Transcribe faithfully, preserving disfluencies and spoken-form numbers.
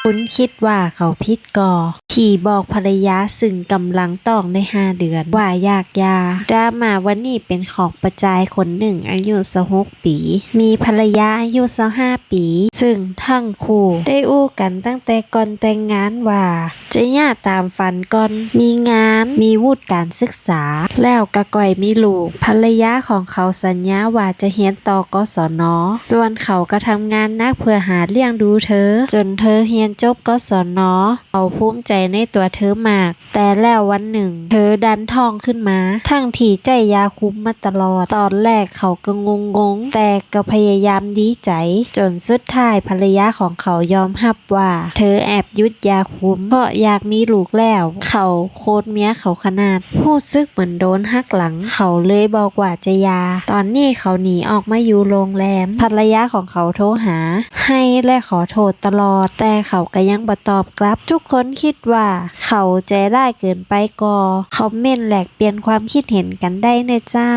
คุณคิดว่าเขาผิดก่อ ตี้บอกภรรยาซึ่งก่ำลังต๊องได้ห้าเดือนว่าอยากหย่า ดราม่าวันนี้เป๋นของป้อจายคนนึ่งอายุซาวหกปี๋ มีภรรยาอายุซาวห้าปี๋ ซึ่งตังคู่ได้อู้กั๋นตั้งแต่ก่อนแต่งงานว่า จะหย่าต๋ามฝันก่อน มีงาน มีวุฒิก๋านศึกษา แล้วก็ก่อยมีลูก ภรรยาของเขาสัญญาว่าจะเฮียนต่อ กศน ส่วนเขาก็ทำงานหนักเปื้อหาเลี้ยงดูเธอ จ๋นเธอเฮียนจบ กศน เขาภูมิใจ๋ในตั๋วเธอมาก แต่แล้ววันนึ่ง เธอดันต๊องขึ้นมา ตังตี้ใจ๊ยาคุมมาตลอด ต๋อนแรกเขาก็งงๆ แต่ก็พยายามดีใจ๋ จ๋นสุดท้ายภรรยาของเขายอมฮับว่า เธอแอบหยุดยาคุม เพราะอยากมีลูกแล้ว เขาโคตรเมียเขาขนาด ฮู้สึกเหมือนโดนหักหลัง เขาเลยบอกว่าจะหย่า ต๋อนนี้เขาหนีออกมาอยู่โรงแรม ภรรยาของเขาโทรหา ไห้และขอโทษตลอด แต่เขาก็ยังบ่ตอบกลับ ทุกคนคิดว่าเขาใจ๋ร้ายเกินไปก่อ คอมเมนต์แลกเปลี่ยนความคิดเห็นกั๋นได้เน่อเจ้า